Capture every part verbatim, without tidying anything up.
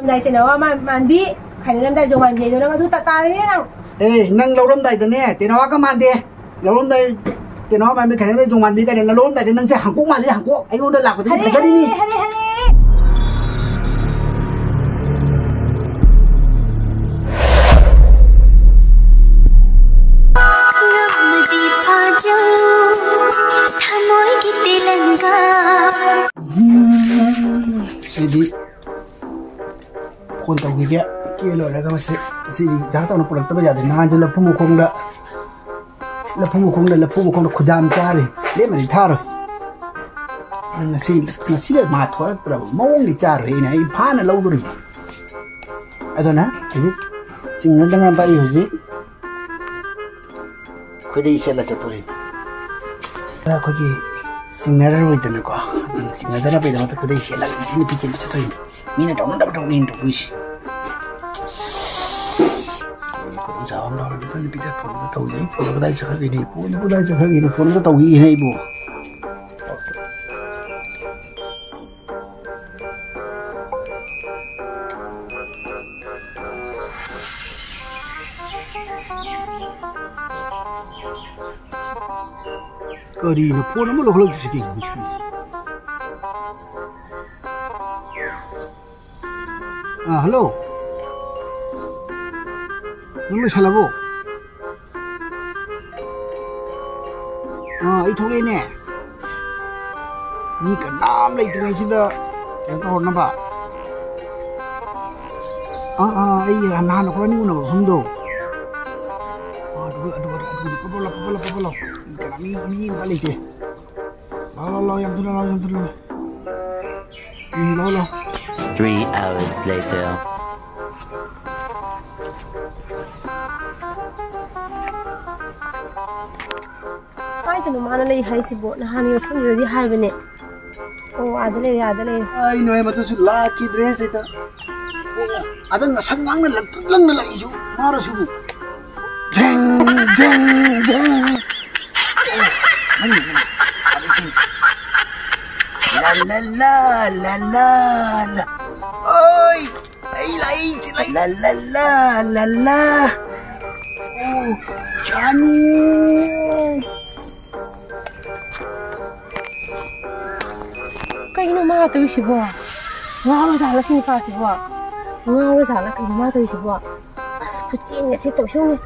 ꯂꯧꯔꯝꯗꯥꯏ ꯇꯦꯅꯋꯥ ꯃꯥꯟ-, ꯃꯥꯟꯕꯤ, ꯈꯥꯏꯅꯔꯝꯗꯥꯏ ꯖꯣꯡ ꯃꯥꯟꯕꯤ ꯍꯥꯏꯗꯣ ꯅꯪ ꯑꯗꯨ ꯇ-, ꯇꯥꯔꯦꯅꯦ ꯅꯪ꯫ ꯑꯦ, ꯅꯪ ꯂꯧꯔꯝꯗꯥꯏꯗꯅꯦ ꯇꯦꯅꯋꯥꯒ ꯃꯥꯟꯗꯦ꯫ ꯂꯧꯔꯝꯗꯥꯏ ꯇꯦꯅꯋꯥ ꯃꯥꯟꯕꯤ, ꯈꯥꯏꯅꯔꯝꯗꯥꯏ ꯖꯣꯡ ꯃꯥꯟꯕꯤ ꯀꯥꯏꯅ ꯅꯪ ꯂꯧꯔꯝꯗꯥꯏꯗ ꯅꯪꯁꯦ ꯍꯥꯡꯀꯣꯛ ꯃꯥꯜꯂꯤ, ꯍꯥꯡꯀꯣꯛ꯫ ꯑꯩꯉꯣꯟꯗ ꯂꯥꯛꯄꯗꯗꯤ ꯍꯔꯦ, ꯐꯖꯔꯤꯅꯤ꯫ ꯍꯔꯦ, ꯍꯔꯦ, ꯍꯔꯦ꯫ ꯉꯝꯃꯗꯤ ꯐꯥꯖꯧ, ꯊꯃꯣꯏꯒꯤ ꯇꯦꯂꯪꯒꯥ꯫ ꯎꯝ, ꯁꯤꯗꯤ ꯐꯣꯟ ꯇꯧꯈꯤꯒꯦ꯫ ꯀꯦ ꯂꯣꯏꯔꯒ ꯃꯁꯤ, ꯉꯁꯤꯗꯤ ꯗꯥ ꯇꯧꯅ ꯄꯨꯔꯛꯇꯕ ꯌꯥꯗꯦ꯫ ꯅꯍꯥꯟꯁꯨ ꯂꯐꯨ ꯃꯈꯣꯡꯗ, ꯂꯐꯨ ꯃꯈꯣꯡꯗ, ꯂꯐꯨ ꯃꯈꯣꯡꯗ ꯈꯨꯖꯥꯝ ꯆꯥꯔꯤ꯫ ꯂꯦꯝꯅꯗꯤ ꯊꯥꯔꯣꯏ꯫ ꯉꯁꯤ, ꯉꯁꯤꯒ ꯃꯥ ꯊꯣꯔꯛꯇ꯭ꯔꯕ ꯃꯑꯣꯡꯗꯤ ꯆꯥꯔꯣꯏ꯫ ꯑꯩꯅ, ꯑꯩ ꯐꯥꯅ ꯂꯧꯗꯣꯔꯤꯕ꯫ ꯑꯗꯨꯅ ꯍꯧꯖꯤꯛ ꯆꯤꯡꯅꯗꯅ ꯄꯥꯏꯔꯤ ꯍꯧꯖꯤꯛ꯫ ꯈꯨꯗꯩ ꯁꯦꯠꯂ ꯆꯠꯇꯣꯔꯤꯅꯤ꯫ ꯑꯩꯈꯣꯏꯒꯤ ꯆꯤꯡꯅꯔꯔꯣꯏꯗꯅꯀꯣ, ꯆꯤꯡꯅꯗꯅꯕꯒꯤꯗꯃꯛꯇ ꯈꯨꯗꯩ ꯁꯦꯠꯂꯒ ꯉꯁꯤ ꯅꯨꯄꯤ ꯆꯦꯟꯕ ꯆꯠꯇꯣꯔꯤꯅꯤ꯫ ꯃꯤꯅ ꯇꯧꯅꯗꯕ ꯊꯕꯛꯅꯤ ꯑꯩꯅ ꯇꯧꯗꯣꯏꯁꯤ꯫ ꯑꯩꯈꯣꯏꯒꯤ ꯈꯨꯗꯣꯡꯆꯥꯕ ꯑꯃ ꯂꯧꯔꯒ ꯅꯨꯄꯤꯗ ꯐꯣꯟꯗ ꯇꯧꯖꯩ꯫ ꯐꯣꯟꯗ ꯀꯗꯥꯏ ꯆꯠꯈ꯭ꯔꯒꯦꯅꯦ? ꯐꯣꯟꯗ ꯀꯗꯥꯏ ꯆꯠꯈ꯭ꯔꯒꯦꯅꯦ? ꯐꯣꯟꯗ ꯇꯧꯈꯤꯒꯦꯅꯦ ꯑꯩꯕꯨ꯫ ꯀꯔꯤꯅꯣ ꯐꯣꯟ ꯑꯃ ꯂꯧꯈꯠꯂꯛꯇ꯭ꯔꯤꯁꯤ ꯀꯩꯒꯤꯅꯣ ꯁꯤꯕꯣ? ꯑꯥ, ꯍꯜꯂꯣ꯫ ꯅꯪ ꯂꯣꯏꯁꯜꯂꯕꯣ? ꯑꯥ, ꯑꯩ ꯊꯣꯛꯂꯛꯑꯦꯅꯦ꯫ ꯃꯤ ꯀꯅꯥꯝ ꯂꯩꯇ꯭ꯔꯤꯉꯩꯁꯤꯗ ꯀꯩꯅꯣ ꯇꯧꯍꯧꯅꯕ꯫ ꯑꯥ, ꯑꯥ, ꯑꯩ ꯅꯍꯥꯟ ꯑꯩꯈꯣꯏ ꯑꯅꯤ ꯎꯅꯕ ꯃꯐꯝꯗꯣ꯫ ꯑꯥ, ꯑꯗꯨ, ꯑꯗꯨ, ꯑꯗꯨ, ꯑꯗꯨ, ꯄꯞ, ꯄꯞ ꯂꯥꯎ, ꯄꯞ, ꯄꯞ ꯂꯥꯎ, ꯄꯞ, ꯄꯞ ꯂꯥꯎ꯫ ꯃꯤ ꯀꯅꯥ-, ꯃꯤ, ꯃꯤ ꯑꯝꯇ ꯂꯩꯇꯦ꯫ ꯂꯥꯎ, ꯂꯥꯎ, ꯂꯥꯎ, ꯌꯥꯝ ꯊꯨꯅ ꯂꯥꯎ, ꯌꯥꯝ ꯊꯨꯅ ꯂꯥꯎ꯫ ꯎꯝ, ꯂꯥꯎ, ꯂꯥꯎ꯫ Three hours later. ꯀꯥꯏꯗꯅꯣ ꯃꯥꯅ ꯂꯩ ꯍꯥꯏꯁꯤꯕꯣ? ꯅꯍꯥꯟꯒꯤ ꯃꯐꯝꯗꯨꯗꯗꯤ ꯍꯥꯏꯕꯅꯦ꯫ ꯑꯣ, ꯑꯥꯗ ꯂꯩꯔꯦ, ꯑꯥꯗ ꯂꯩꯔꯦ꯫ ꯀꯩꯅꯣꯍꯦ, ꯃꯗꯨꯁꯨ ꯂꯥꯛꯈꯤꯗ꯭ꯔꯦ ꯁꯤꯗ꯫ ꯑꯣ, ꯑꯗ ꯉꯁꯪ ꯉꯥꯡꯅ ꯂꯪꯇ꯭ꯔꯤꯛ ꯂꯪꯅ ꯂꯥꯛꯏꯁꯤꯕꯨ ꯃꯥꯔꯣ ꯁꯤꯕꯨ? ꯖꯦꯡ, ꯖꯦꯡ, ꯖꯦꯡ꯫ ꯑꯣ, ꯃꯥꯅꯤ, ꯃꯥꯅꯤ꯫ ꯑꯗ ꯏꯁꯤꯡ꯫ ꯂꯥ, ꯂꯥ, ꯂꯥ, ꯂꯥ, ꯂꯥ, ꯂꯥ꯫ ꯑꯣꯏ! ꯂ ꯂ ꯂ ꯂ ꯂ꯫ ꯑꯣ, ꯖꯥꯅꯨ꯫ ꯀꯩꯅꯣ ꯃꯥ ꯇꯧꯔꯤꯁꯤꯕꯣ? ꯉꯥꯎꯔ ꯖꯥꯠꯂ ꯁꯤ ꯅꯨꯄꯥꯁꯤꯕꯣ? ꯉꯥꯎꯔ ꯖꯥꯠꯂ ꯀꯩꯅꯣ ꯃꯥ ꯇꯧꯔꯤꯁꯤꯕꯣ? ꯑꯁ, ꯈꯨꯆꯦꯟꯒꯁꯦ ꯇꯧꯁꯧꯅꯦ꯫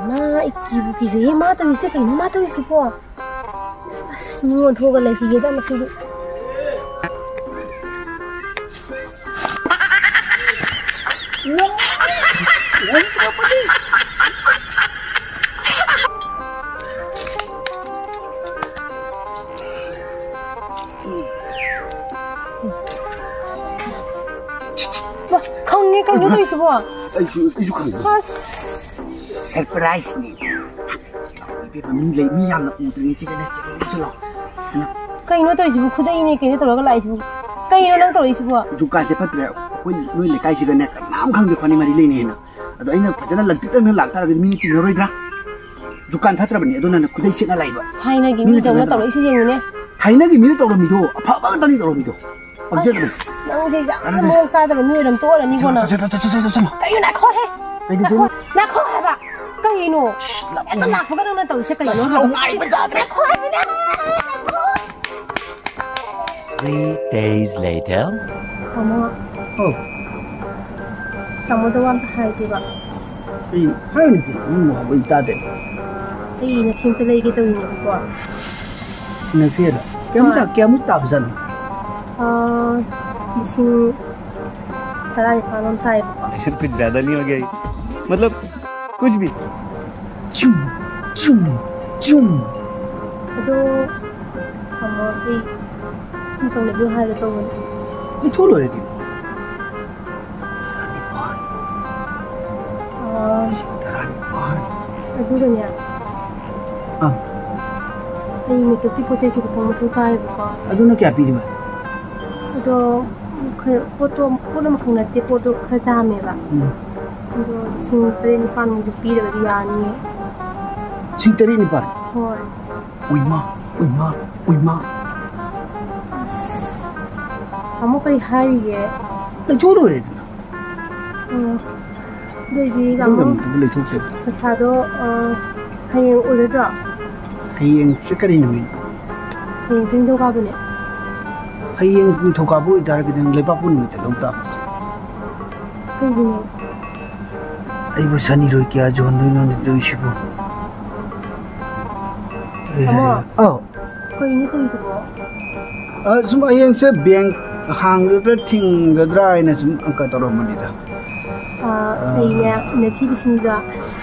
ꯃꯥ, ꯑꯩ ꯀꯤꯕꯨ ꯀꯤꯖꯩꯌꯦ ꯃꯥ ꯇꯧꯔꯤꯁꯦ꯫ ꯀꯩꯅꯣ ꯃꯥ ꯇꯧꯔꯤꯁꯤꯕꯣ? ꯑꯁ, ꯃꯤꯉꯣꯟ ꯊꯣꯛꯑꯒ ꯂꯩꯈꯤꯒꯦꯗ ꯃꯁꯤꯗꯤ꯫ ꯈꯪꯉꯦ, ꯀꯩꯅꯣ ꯇꯧꯔꯤꯁꯤꯕꯣ? ꯑꯩꯁꯨ, ꯑꯩꯁꯨ ꯈꯪꯉꯦ꯫ ꯑꯁ꯫ ꯁꯔꯄ꯭ꯔꯥꯏꯖꯅꯤ꯫ ꯏꯕꯦꯝꯃ, ꯃꯤ ꯂꯩ, ꯃꯤ ꯌꯥꯝꯅ ꯎꯗ꯭ꯔꯤꯉꯩꯁꯤꯗꯅꯦ, ꯆꯠꯂꯨꯁꯤ ꯂꯥꯎ꯫ ꯀꯩꯅꯣ ꯇꯧꯔꯤꯁꯤꯕꯨ? ꯈꯨꯗꯩꯅꯦ ꯀꯩꯅꯣ ꯇꯧꯔꯒ ꯂꯥꯛꯏꯁꯤꯕꯨ? ꯀꯩꯅꯣ ꯅꯪ ꯇꯧꯔꯛꯏꯁꯤꯕꯣ? ꯖꯨꯀꯥꯟꯁꯦ ꯐꯠꯇ꯭ꯔꯦ꯫ ꯑꯩꯈꯣꯏ ꯅꯣꯏ ꯂꯩꯀꯥꯏꯁꯤꯒꯅꯦ ꯀꯅꯥꯝ ꯈꯪꯗꯦ ꯈ꯭ꯋꯥꯅꯤ ꯃꯔꯤ ꯂꯩꯅꯩꯅ꯫ ꯑꯗꯣ ꯑꯩꯅ ꯐꯖꯅ ꯂꯪꯇ꯭ꯔꯤꯛ ꯂꯪꯅ ꯂꯥꯛꯇꯥꯔꯒꯗꯤ ꯃꯤꯅ ꯆꯤꯡꯅꯔꯣꯏꯗ꯭ꯔꯥ? ꯖꯨꯀꯥꯟ ꯐꯠꯇ꯭ꯔꯕꯅꯤ, ꯑꯗꯨꯅꯅꯦ ꯈꯨꯗꯩ ꯁꯦꯠꯅ ꯂꯥꯛꯏꯕ꯫ ꯊꯥꯏꯅꯒꯤ ꯃꯤꯅ ꯃꯤꯗꯧꯅ ꯆꯤꯡꯅꯗ꯭ꯔꯥ? ꯇꯧꯔꯛꯏꯁꯤ ꯌꯦꯡꯉꯨꯅꯦ꯫ ꯊꯥꯏꯅꯒꯤ ꯃꯤꯅ ꯇꯧꯔꯝꯃꯤꯗꯣ ꯑꯐꯕ ꯉꯥꯛꯇꯅꯤ ꯇꯧꯔꯝꯃꯤꯗꯣ꯫ ꯄꯪꯆꯦꯟ ꯑꯗꯨꯝ꯫ ꯑꯁ, ꯅꯪꯁꯦ ꯌꯥꯝꯅ ꯀꯥꯟꯅꯗꯦ꯫ ꯃꯑꯣꯡ ꯆꯥꯗꯕ ꯃꯤ ꯑꯣꯏꯔꯝ ꯇꯣꯛꯑꯔꯅꯤꯀꯣ ꯅꯪ꯫ ꯆꯠꯂꯣ, ꯆꯠꯂꯣ, ꯆꯠꯂꯣ, ꯆꯠꯂꯣ, ꯆꯠꯂꯣ꯫ ꯀꯩꯅꯣ? ꯉꯥꯏꯈꯣꯍꯦ! ꯀꯩꯗꯧꯗꯣꯏꯅꯣ? ꯉꯥꯏꯈꯣ! ꯉꯥꯏꯈꯣ ꯍꯥꯏꯕ! ꯀꯩꯅꯣ? ꯁꯤꯠ, ꯂꯥꯞꯅ ꯍꯦꯛꯇ ꯆꯠꯂꯣ꯫ ꯂꯥꯛꯄꯒ ꯅꯪꯅ ꯇꯧꯔꯤꯁꯦ ꯀꯩꯅꯣ ꯇꯁꯦꯡꯅ ꯍꯥꯏꯕ? ꯉꯥꯏꯕ ꯌꯥꯗ꯭ꯔꯦ꯫ ꯉꯥꯏꯈꯣ ꯍꯥꯏꯕꯅꯦ! ꯉꯥꯏꯈꯣ! Three days later. ꯇꯥꯃꯣ꯫ ꯑꯧ꯫ ꯇꯥꯃꯣꯗ ꯋꯥ ꯑꯝꯇ ꯍꯥꯏꯒꯦꯕ꯫ ꯀꯩ ꯍꯥꯏꯔꯨꯅꯤ ꯀꯩꯅꯣ? ꯅꯪ ꯋꯥꯕ ꯑꯩ ꯇꯥꯗꯦ꯫ ꯑꯩ ꯏꯅꯐꯤ ꯑꯝꯇ ꯂꯩꯒꯦ ꯇꯧꯔꯤꯅꯦꯕꯀꯣ꯫ ꯏꯅꯐꯤꯔꯣ? ꯀꯌꯥꯃꯨꯛ ꯍꯣꯏ꯫ ꯇꯥ-, ꯀꯌꯥꯃꯨꯛ ꯇꯥꯕꯖꯥꯠꯅꯣ? ꯑꯥ, ꯂꯤꯁꯤꯡ ꯇꯔꯥꯅꯤꯄꯥꯜ ꯂꯣꯝ ꯇꯥꯏꯌꯦꯕꯀꯣ꯫ ऐसे कुछ ज्यादा नहीं हो गया ये? मतलब, कुछ भी? ꯆꯨꯝ, ꯆꯨꯝ, ꯆꯨꯝ꯫ ꯑꯗꯣ, ꯇꯥꯃꯣ, ꯑꯩ ꯑꯝꯇꯪ ꯂꯩꯕꯤꯌꯨ ꯍꯥꯏꯒꯦ ꯇꯧꯕꯅꯦ꯫ ꯂꯩꯊꯣꯛ ꯂꯣꯏꯔꯦ ꯀꯩꯅꯣ꯫ ꯇꯔꯥꯅꯤꯄꯥꯜ꯫ ꯑꯥ꯫ ꯂꯤꯁꯤꯡ ꯇꯔꯥꯅꯤꯄꯥꯜ꯫ ꯑꯗꯨꯒꯅꯦ꯫ ꯑꯥ꯫ ꯑꯩ ꯃꯦꯀꯞꯀꯤ ꯄꯣꯠ ꯆꯩꯁꯨ ꯈꯤꯇꯪ ꯃꯊꯧ ꯇꯥꯏꯌꯦꯕꯀꯣ꯫ ꯑꯗꯨꯅ ꯀꯌꯥ ꯄꯤꯔꯤꯕ? ꯑꯗꯣ, ꯈꯔ, ꯄꯣꯠꯇꯣ, ꯄꯣꯠ ꯑꯃꯈꯛ ꯅꯠꯇꯦ, ꯄꯣꯠꯇꯣ ꯈꯔ ꯌꯥꯝꯃꯦꯕ꯫ ꯎꯝ꯫ ꯑꯗꯣ ꯂꯤꯁꯤꯡ ꯇꯔꯦꯠ ꯅꯤꯄꯥꯟꯃꯨꯛꯇꯤ ꯄꯤꯔꯒꯗꯤ ꯌꯥꯅꯤꯌꯦ꯫ ꯂꯤꯁꯤꯡ ꯇꯔꯦꯠ ꯅꯤꯄꯥꯟ? ꯍꯣꯏ꯫ ꯎꯏꯃꯥ, ꯎꯏꯃꯥ, ꯎꯏꯃꯥ꯫ ꯑꯁ, ꯇꯥꯃꯣ ꯀꯔꯤ ꯍꯥꯏꯔꯤꯒꯦ? ꯂꯩꯊꯣꯛ ꯂꯣꯏꯔꯦꯗꯅ꯫ ꯑꯗꯨ ꯑꯣꯏꯗꯤ ꯇꯥꯃꯣ, ꯂꯩꯊꯣꯛꯇꯦ꯫ ꯄꯩꯁꯥꯗꯣ, ꯑ, ꯍꯌꯦꯡ ꯑꯣꯏꯔꯗ꯭ꯔꯣ? ꯍꯌꯦꯡꯁꯦ ꯀꯔꯤ ꯅꯨꯃꯤꯠ? ꯍꯌꯦꯡꯁꯦ ꯅꯤꯡꯊꯧꯀꯥꯕꯅꯦ꯫ ꯍꯌꯦꯡ ꯅꯤꯡꯊꯧꯀꯥꯕ ꯑꯣꯏꯇꯥꯔꯒꯗꯤ ꯅꯪ ꯂꯩꯕꯥꯛꯄꯣꯛꯄ ꯅꯨꯃꯤꯠꯇ ꯂꯧ ꯇꯥꯕ꯫ ꯀꯩꯒꯤꯅꯣ? ꯑꯩꯕꯨ ꯁꯅꯤꯔꯣꯏ ꯀꯌꯥ ꯌꯣꯟꯗꯣꯏꯅꯣꯅꯦ ꯇꯧꯔꯤꯁꯤꯕꯨ? ꯀꯔꯤ ꯇꯥꯃꯣ꯫ ꯍꯥꯏꯔꯤꯕ? ꯑꯧ꯫ ꯀꯩꯅꯣ ꯇꯧꯔꯤꯗꯨꯕꯣ? ꯑ, ꯁꯨꯝ ꯍꯌꯦꯡꯁꯦ ꯕꯦꯡꯛ ꯍꯥꯡꯒꯗ꯭ꯔꯥ ꯊꯤꯡꯒꯗ꯭ꯔꯥ ꯍꯥꯏꯅ ꯁꯨꯝ ꯑꯪꯀ ꯇꯧꯔꯝꯕꯅꯤꯗ꯫ ꯑ, ꯑ꯫ ꯑꯩꯅꯦ, ꯅꯨꯄꯤ ꯂꯤꯁꯤꯡꯗ,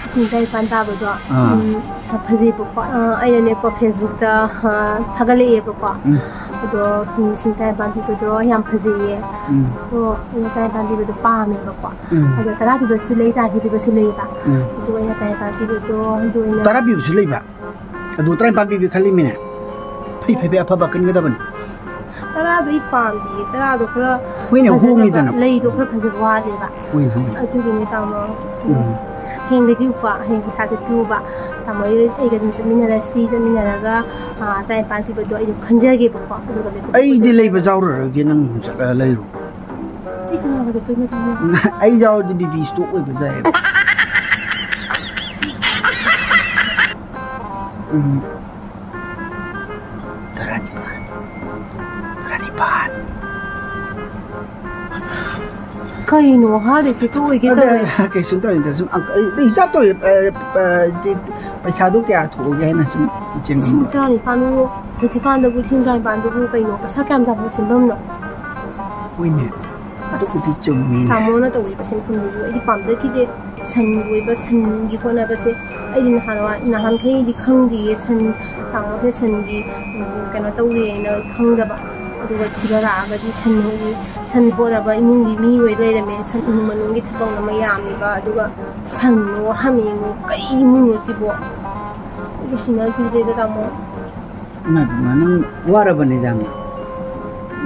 ꯂꯤꯁꯤꯡ ꯇꯔꯥꯅꯤꯄꯥꯟ ꯇꯥꯕꯗꯣ, ꯑ꯫ ꯎꯝ, ꯐꯖꯩꯕꯀꯣ꯫ ꯑ, ꯑꯩꯅꯅꯦꯀꯣ, Facebook-ꯇ, ꯑ, ꯊꯥꯒꯠꯂꯛꯑꯦꯕꯀꯣ꯫ ꯎꯝ꯫ ꯑꯗꯣ ꯂꯤꯁꯤꯡ ꯇꯔꯥꯅꯤꯄꯥꯟ ꯄꯤꯕꯗꯣ ꯌꯥꯝ ꯐꯖꯩꯌꯦ꯫ ꯎꯝ꯫ ꯑꯗꯣ ꯑꯩꯅ ꯇꯔꯥꯅꯤꯄꯥꯟ ꯄꯤꯕꯗꯣ ꯄꯥꯝꯃꯦꯕꯀꯣ꯫ ꯎꯝ꯫ ꯑꯗꯣ ꯇꯔꯥ ꯄꯤꯕꯁꯨ ꯂꯩ, ꯇꯔꯥ ꯄꯤꯕꯁꯨ ꯂꯩꯌꯦꯕ꯫ ꯎꯝ꯫ ꯑꯗꯣ ꯑꯩꯅ ꯇꯔꯥꯅꯤꯄꯥꯟ ꯄꯤꯕꯗꯣ, ꯑꯗꯨ ꯑꯣꯏꯅ ꯇꯔꯥ ꯄꯤꯕꯁꯨ ꯂꯩꯕ? ꯑꯗꯨ ꯇꯔꯥꯅꯤꯄꯥꯟ ꯄꯤꯕꯤ ꯈꯜꯂꯤꯃꯤꯅꯦ꯫ ꯐꯩ, ꯐꯩ, ꯐꯩ, ꯑꯐꯕ ꯈꯟꯒꯗꯕꯅꯤ꯫ ꯇꯔꯥꯗꯣ ꯑꯩ ꯄꯥꯝꯗꯤꯌꯦ, ꯇꯔꯥꯗꯣ ꯈꯔ ꯍꯣꯏꯅꯦ, ꯐꯖꯗꯕ, ꯍꯣꯡꯉꯤꯗꯅ꯫ ꯂꯩꯗꯣ ꯈꯔ ꯐꯖꯕ ꯋꯥꯠꯂꯦꯕ꯫ ꯍꯣꯏꯅꯦ, ꯍꯣꯏꯅꯦ꯫ ꯑꯗꯨꯒꯤꯅꯦ, ꯇꯥꯃꯣ꯫ ꯎꯝ꯫ ꯍꯌꯦꯡ ꯂꯩꯕꯤꯌꯨꯀꯣ, ꯍꯌꯦꯡ ꯄꯩꯁꯥꯁꯦ ꯄꯤꯌꯨꯕ꯫ ꯇꯥꯃꯣ ꯑꯩꯒ ꯑꯗꯨꯝ ꯆꯠꯃꯤꯟꯅꯔꯁꯤ, ꯆꯠꯃꯤꯟꯅꯔꯒ, ꯑ, ꯇꯔꯥꯅꯤꯄꯥꯟ ꯄꯤꯕꯗꯣ ꯑꯩ ꯑꯗꯨꯝ ꯈꯟꯖꯒꯦꯕꯀꯣ꯫ ꯑꯗꯨꯒ ꯂꯩꯕ ꯑꯩꯗꯤ ꯂꯩꯕ ꯌꯥꯎꯔꯔꯣꯏꯒꯦ, ꯅꯪ ꯑꯗꯨꯝ ꯆꯠꯂꯒ ꯂꯩꯔꯣ꯫ ꯑꯩ ꯀꯅꯥꯒ ꯆꯠꯇꯣꯏꯅꯣ, ꯇꯥꯃꯣ? ꯑꯩ ꯌꯥꯎꯔꯗꯤ BP stroke ꯑꯣꯏꯕ ꯌꯥꯏꯌꯦꯕ꯫ ꯎꯝ꯫ ꯇꯔꯥꯅꯤꯄꯥꯟ꯫ ꯇꯔꯥꯅꯤꯄꯥꯟ꯫ ꯀꯩꯅꯣ, heart attack ꯑꯣꯏꯒꯦ ꯑꯗ, ꯇꯧꯋꯦ꯫ ꯀꯩꯁꯨ ꯇꯧꯗꯦ, ꯁꯨꯝ ꯑꯪ-, ꯑꯩ, ꯑꯩ ꯍꯤꯁꯥꯞ ꯇꯧꯔꯤ, ꯑ, ꯑ, ꯗꯤ-, ꯄꯩꯁꯥꯗꯣ ꯀꯌꯥ ꯊꯣꯛꯑꯒꯦ ꯍꯥꯏꯅ ꯁꯨꯝ ꯂꯤꯁꯤꯡ ꯌꯦꯡꯉꯝꯕ꯫ ꯇꯔꯥꯅꯤꯄꯥꯟꯕꯨ, ꯍꯧꯖꯤꯛꯀꯥꯟꯗꯕꯨ ꯂꯤꯁꯤꯡ ꯇꯔꯥꯅꯤꯄꯥꯟꯗꯨꯕꯨ ꯀꯩꯅꯣ, ꯄꯩꯁꯥ ꯀꯌꯥꯝ ꯇꯥꯟꯕ ꯁꯦꯟꯐꯝꯅꯣ? ꯍꯣꯏꯅꯦ, ꯑꯗꯨꯕꯨꯗꯤ ꯆꯨꯝꯃꯤꯅꯦ꯫ ꯇꯥꯃꯣꯅ ꯇꯧꯔꯤꯕ ꯁꯦꯟꯐꯝꯗꯨꯁꯨ ꯑꯩꯗꯤ ꯄꯥꯝꯖꯈꯤꯗꯦ꯫ ꯁꯟꯒꯤ ꯑꯣꯏꯕ, ꯁꯟꯒꯤ ꯍꯣꯠꯅꯕꯁꯦ ꯑꯩꯗꯤ ꯅꯍꯥꯟꯋꯥꯏ, ꯅꯍꯥꯟꯈꯩꯗꯤ ꯈꯪꯗꯤꯌꯦ, ꯁꯟ, ꯇꯥꯃꯣꯁꯦ ꯁꯟꯒꯤ, ꯎꯝ, ꯀꯩꯅꯣ ꯇꯧꯔꯤꯅ ꯈꯪꯗꯕ꯫ ꯑꯗꯨꯒ ꯁꯤꯗ ꯂꯥꯛꯑꯒꯗꯤ ꯁꯟ ꯍꯣꯏ-, ꯁꯟ ꯄꯣꯠꯅꯕ ꯏꯃꯨꯡꯒꯤ ꯃꯤ ꯑꯣꯏ ꯂꯩꯔꯝꯃꯦ꯫ ꯁꯟ ꯏꯃꯨꯡ ꯃꯅꯨꯡꯒꯤ ꯊꯕꯛꯅ ꯑꯃ ꯌꯥꯝꯃꯤꯕ, ꯑꯗꯨꯒ ꯁꯟꯅꯣ ꯍꯥꯃꯦꯡꯅꯣ ꯀꯩ ꯏꯃꯨꯡꯅꯣ ꯁꯤꯕꯣ? ꯑꯩꯗꯤ ꯍꯩꯅꯈꯤꯗꯦꯗ, ꯇꯥꯃꯣ꯫ ꯏꯃꯥ, ꯏꯃꯥ, ꯅꯪ ꯋꯥꯔꯕꯅꯦ ꯌꯥꯝꯅ?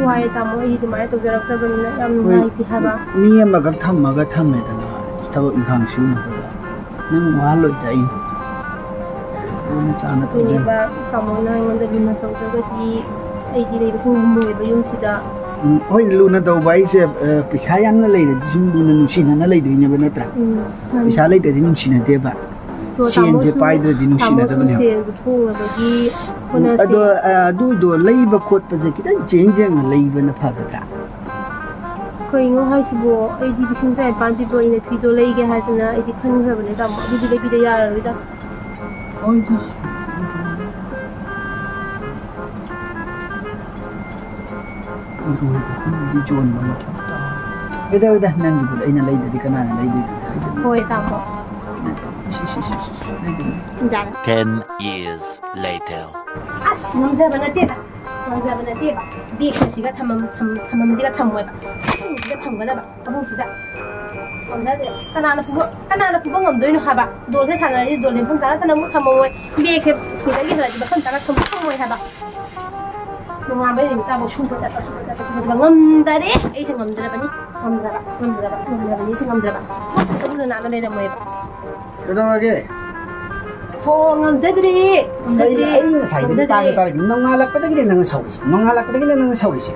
ꯋꯥꯏ ꯇꯥꯃꯣ, ꯑꯩꯗꯤ ꯑꯗꯨꯃꯥꯏꯅ ꯇꯧꯖꯔꯛꯇꯕꯅꯤꯅ ꯌꯥꯝ ꯍꯣꯏ, ꯅꯨꯡꯉꯥꯏꯇꯦ ꯍꯥꯏꯕ꯫ ꯃꯤ ꯑꯃꯈꯛ ꯊꯝꯃꯒ ꯊꯝꯃꯦꯗꯅ, ꯊꯕꯛ ꯏꯪꯈꯥꯡ ꯁꯨꯅꯕꯗ꯫ ꯅꯪ ꯋꯥꯍꯜꯂꯣꯏꯗ ꯑꯩ꯫ ꯂꯨꯅ ꯆꯥꯟꯅ ꯇꯧꯖꯒꯦ꯫ ꯑꯗꯨꯅꯦꯕ, ꯇꯥꯃꯣꯅ ꯑꯩꯉꯣꯟꯗ ꯂꯨꯅ ꯇꯧꯗ꯭ꯔꯒꯗꯤ ꯑꯩꯗꯤ ꯂꯩꯕꯁꯨ ꯉꯝꯃꯣꯏꯕ ꯌꯨꯝꯁꯤꯗ꯫ ꯎꯝ, ꯍꯣꯏ, ꯂꯨꯅ ꯇꯧꯕ ꯍꯥꯏꯁꯦ, ꯑ, ꯄꯩꯁꯥ ꯌꯥꯝꯅ ꯂꯩꯔꯗꯤ ꯁꯨꯝ ꯂꯨꯅ ꯅꯨꯡꯁꯤꯅꯅ ꯂꯩꯗꯣꯏꯅꯦꯕ, ꯅꯠꯇ꯭ꯔꯥ? ꯎꯝ, ꯃꯥꯅꯤ꯫ ꯄꯩꯁꯥ ꯂꯩꯇ꯭ꯔꯗꯤ ꯅꯨꯡꯁꯤꯅꯗꯦꯕ꯫ ꯑꯗꯣ ꯁꯦꯟꯁꯦ ꯇꯥꯃꯣꯁꯨ, ꯄꯥꯏꯗ꯭ꯔꯗꯤ ꯇꯥꯃꯣꯁꯨ ꯅꯨꯡꯁꯤꯅꯗꯕꯅꯦꯕ꯫ ꯁꯦꯟꯁꯨ ꯊꯣꯛꯅꯕꯒꯤ ꯍꯣꯠꯅꯁꯤ꯫ ꯑꯗꯣ, ꯑ, ꯑꯗꯨꯗꯣ ꯂꯩꯕ ꯈꯣꯠꯄꯁꯦ ꯈꯤꯇꯪ ꯆꯦꯡ ꯆꯦꯡꯅ ꯂꯩꯕꯅ ꯐꯒꯗ꯭ꯔꯥ? ꯀꯩꯅꯣ ꯍꯥꯏꯁꯤꯕꯣ? ꯑꯩꯗꯤ ꯂꯤꯁꯤꯡ ꯇꯔꯥꯅꯤꯄꯥꯟ ꯄꯤꯕ ꯑꯣꯏꯅ ꯐꯤꯗꯣ ꯂꯩꯒꯦ ꯍꯥꯏꯗꯅ ꯑꯩꯗꯤ ꯈꯟꯈ꯭ꯔꯕꯅꯦ, ꯇꯥꯃꯣ꯫ ꯑꯗꯨꯗꯤ ꯂꯩꯕꯤꯗ ꯌꯥꯔꯔꯣꯏꯗ꯫ ꯍꯣꯏꯗ꯫ ꯏꯔꯣꯏ ꯑꯍꯨꯝꯗꯤ ꯌꯣꯟꯕ ꯃꯊꯧ ꯇꯥꯏ꯫ ꯍꯣꯏꯗ, ꯍꯣꯏꯗ, ꯅꯪꯒꯤꯕꯨ ꯑꯩꯅ ꯂꯩꯗꯗꯤ ꯀꯅꯥꯅ ꯂꯩꯗꯣꯏꯅꯣ? ꯍꯣꯏ, ꯇꯥꯃꯣ꯫ ꯏꯁ, ꯏꯁ, ꯏꯁ, ꯏꯁ, ꯂꯩꯗꯣꯏꯅꯣ? ꯌꯥꯔꯦ꯫ Ten years later. ꯑꯁ, ꯉꯝꯖꯕ ꯅꯠꯇꯦꯗ꯫ ꯉꯝꯖꯕ ꯅꯠꯇꯦꯕ꯫ ꯕꯦꯒꯁꯤꯒ ꯊꯝꯃꯝ-, ꯊꯝ-, ꯊꯝꯃꯝꯁꯤꯒ ꯊꯝꯃꯣꯏꯕ꯫ ꯐꯃꯨꯡꯁꯤꯗ ꯊꯝꯒꯗꯕ꯫ ꯐꯃꯨꯡꯁꯤꯗ꯫ ꯉꯝꯖꯗ꯭ꯔꯦ꯫ ꯀꯅꯥꯅ ꯄꯨꯕ, ꯀꯅꯥꯅ ꯄꯨꯕ ꯉꯝꯗꯣꯏꯅꯣ ꯍꯥꯏꯕ? ꯗꯣꯜꯁꯦ ꯁꯥꯟꯅꯔꯗꯤ ꯗꯣꯜ ꯂꯦꯟꯐꯝ ꯆꯥꯅ ꯊꯝꯃꯝ-, ꯊꯝꯃꯝꯃꯣꯏ꯫ ꯕꯦꯒꯁꯦ ꯁ꯭ꯀꯨꯜꯗꯒꯤ ꯍꯜꯂꯛꯑꯗꯤ ꯃꯐꯝ ꯆꯥꯅ ꯊꯝꯃꯝ-, ꯊꯝꯃꯣꯏ ꯍꯥꯏꯕ꯫ ꯅꯣꯡꯉꯥꯟꯕ ꯅꯨꯃꯤꯠ ꯇꯥꯕꯧ ꯁꯨꯕ ꯆꯠꯄ, ꯁꯨꯕ ꯆꯠꯄ, ꯁꯨꯕ ꯆꯠꯄ ꯉꯝꯗꯔꯦ꯫ ꯑꯩꯁꯦ ꯉꯝꯗ꯭ꯔꯕꯅꯤ꯫ ꯉꯝꯗ꯭ꯔꯕ, ꯉꯝꯗ꯭ꯔꯕ, ꯉꯝꯗ꯭ꯔꯕꯅꯤ꯫ ꯑꯩꯁꯦ ꯉꯝꯗ꯭ꯔꯕ꯫ ꯊꯕꯛ ꯆꯠꯂꯨꯅ ꯅꯥꯟꯅ ꯂꯩꯔꯝꯃꯣꯏꯕ꯫ ꯀꯩꯗꯧꯔꯒꯦ? ꯍꯣ, ꯉꯝꯖꯗ꯭ꯔꯦ, ꯉꯝꯖꯗ꯭ꯔꯦ, ꯑꯩ ꯉꯁꯥꯏꯗꯒꯤ ꯉꯝꯖꯗ꯭ꯔꯦ꯫ ꯇꯥꯒꯦ ꯇꯥꯔꯒꯦ꯫ ꯅꯣꯡꯉꯥꯜꯂꯛꯄꯗꯒꯤꯅꯦ ꯅꯪꯅ ꯁꯧꯔꯤꯁꯦ, ꯅꯣꯡꯉꯥꯜꯂꯛꯄꯗꯒꯤꯅꯦ ꯅꯪꯅ ꯁꯧꯔꯤꯁꯦ꯫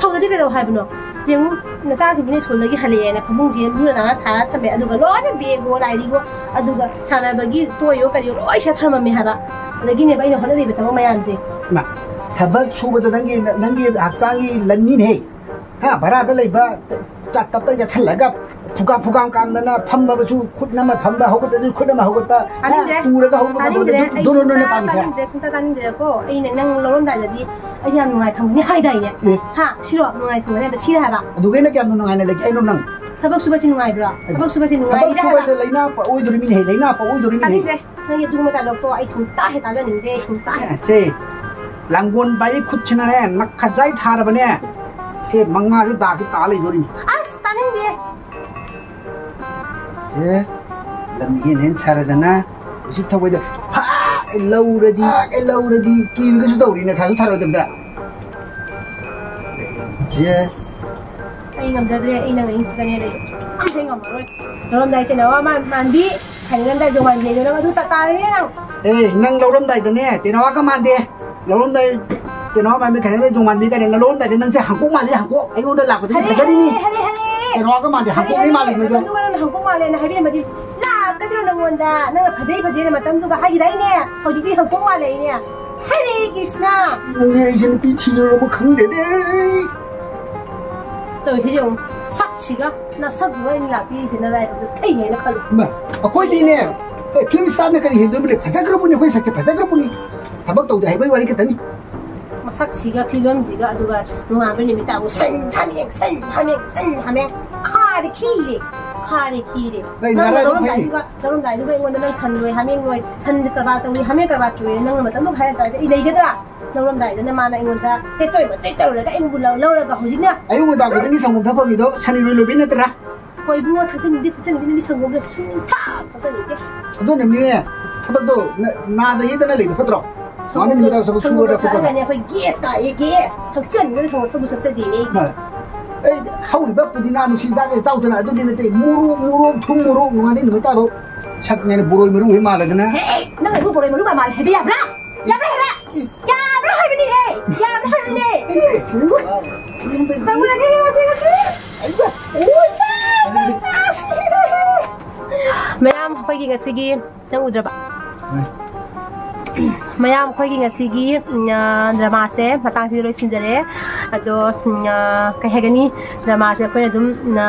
ꯁꯧꯗꯗꯤ ꯀꯩꯗꯧ ꯍꯥꯏꯕꯅꯣ? ꯌꯦꯡꯉꯨ, ꯅꯆꯥꯁꯤꯡꯁꯤꯅ ꯁ꯭ꯀꯨꯜꯗꯒꯤ ꯍꯜꯂꯛꯑꯦꯅ ꯐꯃꯨꯡꯁꯦ ꯂꯨꯅ ꯅꯥꯟꯅ ꯊꯥꯔ ꯊꯝꯃꯦ, ꯑꯗꯨꯒ ꯂꯣꯏꯅ ꯕꯦꯒꯑꯣ, ꯂꯥꯏꯔꯤꯛꯑꯣ, ꯑꯗꯨꯒ ꯁꯥꯟꯅꯕꯒꯤ ꯇꯣꯏꯑꯣ ꯀꯔꯤꯑꯣ ꯂꯣꯏ ꯁꯤꯗ ꯊꯝꯃꯝꯃꯦ ꯍꯥꯏꯕ꯫ ꯑꯗꯒꯤꯅꯦꯕ ꯑꯩꯅ ꯍꯣꯠꯅꯔꯤꯕ ꯊꯕꯛ ꯃꯌꯥꯝꯁꯦ꯫ ꯏꯃꯥ, ꯊꯕꯛ ꯁꯨꯕꯗꯣ ꯅꯪꯒꯤ, ꯅꯪꯒꯤ ꯍꯛꯆꯥꯡꯒꯤ ꯂꯟꯅꯤꯅꯦꯍꯦ꯫ ꯍꯥ, ꯚꯔꯥꯗ ꯂꯩꯕ ꯆꯥꯛ ꯇꯞꯇ ꯆꯥꯁꯤꯜꯂꯒ ꯐꯨꯀꯥꯝ ꯐꯨꯀꯥꯝ ꯀꯥꯝꯗꯅ ꯐꯝꯃꯕꯁꯨ ꯈꯨꯠ ꯑꯃ ꯐꯝꯕ, ꯍꯧꯒꯠꯄꯁꯨ ꯈꯨꯠ ꯑꯃ ꯍꯧꯒꯠꯄ, ꯍꯥ, ꯇꯥꯅꯤꯡꯗ꯭ꯔꯦ꯫ ꯇꯨꯔꯒ ꯍꯧꯒꯠꯄ ꯇꯧꯗꯅ ꯇꯥꯅꯤꯡꯗ꯭ꯔꯦ꯫ ꯑꯗꯨ, ꯑꯩ ꯑꯗꯨ ꯅꯣꯏꯅ ꯁꯨꯡꯇꯥ ꯄꯥꯝꯃꯤꯁꯦ? ꯇꯥꯅꯤꯡꯗ꯭ꯔꯦ, ꯁꯨꯡꯇꯥ ꯇꯥꯅꯤꯡꯗ꯭ꯔꯦꯀꯣ꯫ ꯑꯩꯅ ꯅꯪ ꯂꯧꯔꯝꯗꯥꯏꯗꯗꯤ ꯑꯩ ꯌꯥꯝ ꯅꯨꯡꯉꯥꯏ ꯊꯝꯒꯅꯤ ꯍꯥꯏꯗꯥꯏꯅꯦ? ꯑꯦ꯫ ꯍꯥ? ꯁꯤꯔꯣ? ꯅꯨꯡꯉꯥꯏ ꯊꯝꯒꯅꯤ ꯍꯥꯏꯕ ꯁꯤꯔꯦ ꯍꯥꯏꯕ? ꯑꯗꯨꯒ ꯑꯩꯅ ꯀꯌꯥꯝ ꯅꯨꯡꯉꯥꯏꯅ ꯂꯩꯒꯦ? ꯑꯩꯅꯣ ꯅꯪ? ꯊꯕꯛ ꯁꯨꯕꯁꯤ ꯅꯨꯡꯉꯥꯏꯕ꯭ꯔꯣ? ꯊꯕꯛ ꯁꯨꯕꯁꯤ ꯊꯕꯛ ꯅꯨꯡꯉꯥꯏꯔꯤꯔ ꯍꯥꯏꯕ? ꯁꯨꯕꯁꯦ ꯂꯥꯏꯅꯥ ꯄꯛꯑꯣꯏꯗꯣꯔꯤꯃꯤꯅꯦꯍꯦ, ꯂꯥꯏꯅꯥ ꯄꯛꯑꯣꯏꯗꯣꯔꯤꯃꯤꯅꯦꯍꯦ꯫ ꯇꯥꯅꯤꯡꯗ꯭ꯔꯦ꯫ ꯅꯪꯒꯤ ꯑꯗꯨꯒꯨꯝꯕ ꯗꯥꯏꯂꯣꯛꯇꯣ ꯑꯩ ꯁꯨꯡꯇꯥ ꯍꯦꯛ ꯇꯥꯖꯅꯤꯡꯗꯦ, ꯁꯨꯡꯇꯥ ꯍꯦꯛ꯫ ꯁꯦ, ꯂꯥꯡꯒꯣꯜ ꯄꯥꯏꯕꯤ ꯈꯨꯠꯁꯤꯅꯅꯦ, ꯅꯈꯖꯥꯏ ꯊꯥꯔꯕꯅꯦ꯫ ꯁꯦ, ꯃꯉꯥꯁꯦ ꯗꯥꯛꯁꯦ ꯇꯥ ꯂꯩꯗꯣꯔꯤꯅꯤ꯫ ꯑꯁ, ꯇꯥꯅꯤꯡꯗꯦ꯫ ꯁꯦ, ꯂꯝꯒꯦꯟ ꯍꯦꯟ ꯁꯥꯔꯗꯅ ꯎꯁꯤꯠ ꯊꯧꯑꯣꯏꯗ ꯐꯥꯛ ꯂꯧꯔꯗꯤ, ꯐꯥꯛ ꯂꯧꯔꯗꯤ ꯀꯤꯔꯒꯁꯨ ꯇꯧꯔꯤꯅꯦ, ꯊꯥꯁꯨ ꯊꯥꯔꯣꯏꯗꯕꯗ꯫ ꯁꯦ꯫ ꯑꯩ ꯉꯝꯖꯗ꯭ꯔꯦ, ꯑꯩ ꯅꯪ ꯑꯍꯤꯡꯁꯤꯗꯅꯦ ꯂꯩ꯫ ꯑꯝꯇ ꯉꯝꯃꯔꯣꯏ꯫ ꯂꯧꯔꯝꯗꯥꯏ ꯇꯦꯅꯋꯥ ꯃꯥꯟ-, ꯃꯥꯟꯕꯤ, ꯈꯥꯏꯅꯤꯡꯉꯝꯗꯥꯏ ꯖꯣꯡ ꯃꯥꯟꯕꯤ ꯍꯥꯏꯗꯣ ꯅꯪ ꯑꯗꯨ ꯇ-, ꯇꯥꯔꯦꯅꯦ ꯅꯪ꯫ ꯑꯦ, ꯅꯪ ꯂꯧꯔꯝꯗꯥꯏꯗꯅꯦ, ꯇꯦꯅꯋꯥꯒ ꯃꯥꯟꯗꯦ꯫ ꯂꯧꯔꯝꯗꯥꯏ ꯀꯩꯅꯣ ꯃꯥꯟꯕꯤ ꯀꯩꯅꯣ ꯖꯣꯡ ꯃꯥꯟꯕꯤ ꯀꯥꯏꯅ ꯅꯂꯣꯟꯗꯥꯏꯗ ꯅꯪꯁꯦ ꯍꯥꯡꯀꯣꯛ ꯃꯥꯜꯂꯤ ꯍꯥꯡꯀꯣꯛ ꯑꯩꯉꯣꯟꯗ ꯂꯥꯛꯄꯗꯗꯤ ꯍꯔꯦ, ꯐꯖꯔꯤꯅꯤ꯫ ꯍꯔꯦ, ꯍꯔꯦ, ꯍꯔꯦ꯫ ꯀꯩꯅꯣꯒ ꯃꯥꯟꯗꯦ ꯍꯥꯡꯀꯣꯛꯅꯤ ꯃꯥꯜꯂꯤ ꯅꯣꯏꯗꯣ꯫ ꯑꯗꯨꯒ ꯅꯪꯅ ꯍꯥꯡꯀꯣꯛ ꯃꯥꯜꯂꯦꯅ ꯍꯥꯏꯕꯤꯔꯝꯃꯗꯤ ꯂꯥꯛꯀꯗ꯭ꯔꯣ ꯅꯪꯉꯣꯟꯗ? ꯅꯪꯅ ꯐꯖꯩ ꯐꯖꯩꯅ ꯃꯇꯝꯗꯨꯒ ꯍꯥꯏꯈꯤꯗꯥꯏꯅꯦ? ꯍꯧꯖꯤꯛꯇꯤ ꯍꯥꯡꯀꯣꯛ ꯃꯥꯜꯂꯦ ꯑꯩꯅꯦ꯫ ꯍꯔꯦ ꯀ꯭ꯔꯤꯁꯅ꯫ ꯅꯪꯅꯦ ꯑꯩꯁꯦ ꯅꯨꯄꯤ ꯊꯤꯔꯨꯔꯕ ꯈꯪꯗꯦꯅꯦ꯫ ꯇꯧꯔꯤꯁꯤ ꯌꯦꯡꯉꯨ꯫ ꯁꯛꯁꯤꯒ ꯅꯁꯛꯇꯨꯒ ꯑꯩꯅ ꯂꯥꯛꯄꯤꯔꯤꯁꯦ ꯅꯔꯥꯏꯕꯛꯇ ꯐꯩ ꯍꯥꯏꯅ ꯈꯜꯂꯨ꯫ ꯏꯃꯥ, ꯑꯩꯈꯣꯏꯗꯤꯅꯦ, ꯑꯦ, ꯐꯤꯂꯝ ꯏꯁꯇꯥꯔꯅ ꯀꯔꯤ ꯍꯦꯟꯗꯣꯏꯕꯅꯦ? ꯐꯖꯈ꯭ꯔꯕꯅꯤ, ꯑꯩꯈꯣꯏ ꯁꯛꯁꯦ ꯐꯖꯈ꯭ꯔꯕꯅꯤ꯫ ꯊꯕꯛ ꯇꯧꯗꯦ ꯍꯥꯏꯕꯒꯤ ꯋꯥꯔꯤ ꯈꯛꯇꯅꯤ꯫ ꯃꯁꯛꯁꯤꯒ ꯐꯤꯕꯝꯁꯤꯒ ꯑꯗꯨꯒ ꯅꯣꯡꯉꯥꯟꯕ ꯅꯨꯃꯤꯠ ꯇꯥꯕꯨ ꯁꯟ ꯍꯥꯃꯦꯡ, ꯁꯟ ꯍꯥꯃꯦꯡ, ꯁꯟ ꯍꯥꯃꯦꯡ꯫ ꯈꯥꯔꯦ ꯈꯤꯔꯦ, ꯈꯥꯔꯦ ꯈꯤꯔꯦ꯫ ꯅꯪ ꯅꯪꯅ ꯅꯔꯥꯏꯕꯛ ꯐꯩ꯫ ꯂꯧꯔꯝꯗꯥꯏꯗꯨꯒ, ꯂꯧꯔꯝꯗꯥꯏꯗꯨꯒ ꯑꯩꯉꯣꯟꯗ ꯅꯪ ꯁꯟ ꯂꯣꯏ, ꯍꯥꯃꯦꯡ ꯂꯣꯏ, ꯁꯟ ꯀꯔꯕꯥꯔ ꯇꯧꯏ, ꯍꯥꯃꯦꯡ ꯀꯔꯕꯥꯔ ꯇꯧꯏ, ꯅꯪꯅ ꯃꯇꯝꯗꯨꯗ ꯍꯥꯏꯔꯛ ꯇꯥꯔꯗꯤ ꯑꯩ ꯂꯩꯒꯗ꯭ꯔꯥ? ꯂꯧꯔꯝꯗꯥꯏꯗꯅ ꯃꯥꯅ ꯑꯩꯉꯣꯟꯗ ꯇꯦꯠꯇꯣꯏ ꯃꯇꯦꯠ ꯇꯧꯔꯒ ꯑꯩꯅꯕꯨ ꯂꯧ-, ꯂꯧꯔꯒ ꯍꯧꯖꯤꯛꯅ ꯑꯌꯨꯛ ꯉꯟꯇꯥ ꯈꯨꯗꯤꯡꯒꯤ ꯁꯪꯒꯣꯝ ꯊꯛꯐꯝꯒꯤꯗꯣ ꯁꯟ ꯏꯔꯣꯏ ꯂꯣꯏꯕꯩ ꯅꯠꯇ꯭ꯔꯥ? ꯍꯣꯏ ꯏꯕꯨꯡꯉꯣ, ꯊꯛꯆꯅꯤꯡꯗꯦ, ꯊꯛꯆꯅꯤꯡꯗꯦ, ꯅꯪꯗꯤ ꯁꯪꯒꯣꯝꯗ ꯁꯨꯡꯊꯛ ꯊꯛꯆꯅꯤꯡꯗꯦ꯫ ꯑꯗꯨꯅꯅꯦ, ꯊꯕꯛꯇꯣ ꯅ-, ꯅꯥꯗ ꯌꯦꯛꯇꯅ ꯂꯩꯗꯣ ꯐꯠꯇ꯭ꯔꯣ? ꯁꯪꯒꯣꯝ ꯅꯨꯃꯤꯗꯥꯡ ꯁꯪꯒꯣꯝ ꯁꯨꯔꯒ ꯈꯣꯠꯄꯗꯣ꯫ ꯊꯛꯑꯒꯅꯦ ꯑꯩꯈꯣꯏ ꯒꯦꯁ ꯀꯥꯏꯌꯦ, ꯒꯦꯁ꯫ ꯊꯛꯆꯅꯤꯡꯗꯅ ꯁꯪꯒꯣꯝ ꯊꯛꯄꯨ ꯊꯛꯆꯗꯦꯅꯦ ꯑꯩꯗꯤ꯫ ꯃꯥ, ꯑꯩ ꯍꯧꯔꯤꯕ ꯄꯨꯗꯤꯅꯥ ꯅꯨꯡꯁꯤ ꯍꯤꯗꯥꯛ ꯆꯥꯎꯗꯅ ꯑꯗꯨꯒꯤ ꯅꯠꯇꯦ, ꯃꯣꯔꯣꯛ, ꯃꯣꯔꯣꯛ, ꯊꯨꯝ ꯃꯣꯔꯣꯛ ꯅꯨꯡꯉꯥꯏꯅꯤ ꯅꯨꯃꯤꯠ ꯇꯥꯕꯧ ꯁꯛꯅꯦꯅ ꯕꯣꯔꯣꯏ ꯃꯔꯨ ꯍꯦꯛ ꯃꯥꯜꯂꯗꯅ꯫ ꯍꯦ, ꯅꯪ ꯑꯩꯕꯨ ꯕꯣꯔꯣꯏ ꯃꯔꯨ ꯃꯥꯜꯂꯦ ꯍꯥꯏꯕ ꯌꯥꯕ꯭ꯔꯥ? ꯌꯥꯕ꯭ꯔꯥ ꯍꯥꯏꯕ? ꯌꯥꯕ꯭ꯔꯥ ꯍꯥꯏꯕꯅꯤꯍꯦ! ꯌꯥꯕ꯭ꯔꯥ ꯍꯥꯏꯕꯅꯦ! ꯑꯦ, ꯁꯤꯕꯨ, ꯇꯧꯔꯒꯦ ꯉꯁꯤ, ꯉꯁꯤ! ꯑꯩꯕ! ꯃꯌꯥꯝ, ꯑꯩꯈꯣꯏꯒꯤ ꯉꯁꯤꯒꯤ ꯅꯪ ꯎꯗ꯭ꯔꯕ? ꯎꯝ꯫ ꯃꯌꯥꯝ, ꯑꯩꯈꯣꯏꯒꯤ ꯉꯁꯤꯒꯤ, ꯎꯝ, ꯑ, ꯗ꯭ꯔꯃꯥꯁꯦ ꯃꯇꯥꯡꯁꯤꯗ ꯂꯣꯏꯁꯤꯟꯖꯔꯦ꯫ ꯑꯗꯣ, ꯎꯝ, ꯑ, ꯀꯩ ꯍꯥꯏꯒꯅꯤ? ꯗ꯭ꯔꯃꯥꯁꯦ ꯑꯩꯈꯣꯏꯅ ꯑꯗꯨꯝ, ꯎꯝ, ꯑ,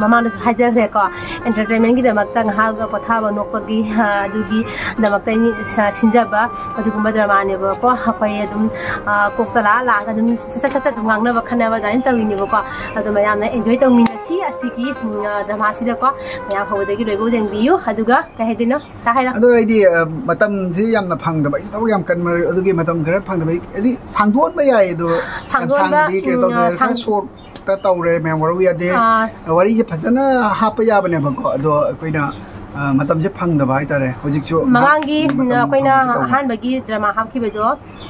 ꯃꯃꯥꯡꯗꯁꯨ ꯍꯥꯏꯖꯈ꯭ꯔꯦꯀꯣ, entertainmentꯒꯤꯗꯃꯛꯇ ꯉꯥꯏꯍꯥꯛ ꯄꯣꯊꯥꯕ ꯅꯣꯛꯄꯒꯤ, ꯑ, ꯑꯗꯨꯒꯤꯗꯃꯛꯇ ꯑꯩꯅ ꯁ-, ꯁꯤꯟꯖꯕ ꯑꯗꯨꯒꯨꯝꯕ ꯗ꯭ꯔꯃꯥꯅꯦꯕꯀꯣ꯫ ꯑꯩꯈꯣꯏ ꯑꯗꯨꯝ, ꯑ, ꯀꯣꯛꯇ ꯂꯥꯛꯑ ꯂꯥꯛꯑꯒ ꯑꯗꯨꯝ ꯁꯠ ꯁꯠ ꯁꯠ ꯁꯠ ꯑꯗꯨꯝ ꯉꯥꯡꯅꯕ ꯈꯟꯅꯕ ꯑꯗꯨꯃꯥꯏꯅ ꯇꯧꯔꯤꯅꯦꯕꯀꯣ꯫ ꯑꯗꯣ ꯃꯌꯥꯝꯅ enjoy ꯇꯧꯃꯤꯟꯅꯁꯤ ꯑꯁꯤꯒꯤ, ꯎꯝ, ꯑ, ꯗ꯭ꯔꯃꯥꯁꯤꯗꯀꯣ꯫ ꯃꯌꯥꯝ ꯍꯧꯕꯗꯒꯤ ꯂꯣꯏꯕꯧ ꯌꯦꯡꯕꯤꯌꯨ꯫ ꯑꯗꯨꯒ ꯀꯩ ꯍꯥꯏꯗꯣꯏꯅꯣ? ꯀꯩ ꯍꯥꯏꯔꯣ? ꯑꯗꯣ ꯑꯩꯗꯤ, ꯑ, ꯃꯇꯝꯁꯤ ꯌꯥꯝꯅ ꯐꯪꯗꯕ, ꯑꯩꯁꯨ ꯊꯕꯛ ꯌꯥꯝ ꯀꯟꯕ, ꯑꯗꯨꯒꯤ ꯃꯇꯝ ꯈꯔ ꯐꯪꯗꯕ, ꯑꯩ, ꯍꯥꯏꯗꯤ ꯁꯥꯡꯗꯣꯛꯍꯟꯕ ꯌꯥꯏ, ꯑꯗꯣ ꯌꯥꯝ ꯁꯥꯡꯗꯣꯛꯍꯟꯕ, ꯁꯥꯡꯗꯗꯤ ꯀꯩꯅꯣ ꯎꯝ, ꯇꯧꯗꯦ, ꯑ, ꯈꯔ ꯁꯥꯡ-, shortꯇ ꯇꯧꯔꯦ, ꯃꯌꯥꯝ ꯋꯥꯔꯧ ꯌꯥꯗꯦ꯫ ꯑꯥ꯫ ꯋꯥꯔꯤꯁꯦ ꯐꯖꯅ ꯍꯥꯞꯄ ꯌꯥꯕꯅꯦꯕꯀꯣ, ꯑꯗꯣ ꯑꯩꯈꯣꯏꯅ, ꯑ, ꯃꯇꯝꯁꯦ ꯐꯪꯗꯕ ꯍꯥꯏꯇꯥꯔꯦ ꯍꯧꯖꯤꯛꯁꯨ ꯉꯥꯏꯍꯥꯛ ꯃꯃꯥꯡꯒꯤ, ꯃꯇꯝ ꯑꯩꯈꯣꯏꯅ ꯐꯪꯕꯒꯤ ꯇꯧꯕꯅꯦ꯫ ꯑꯍꯥꯟꯕꯒꯤ ꯗ꯭ꯔꯃꯥ ꯍꯥꯞꯈꯤꯕꯗꯣ,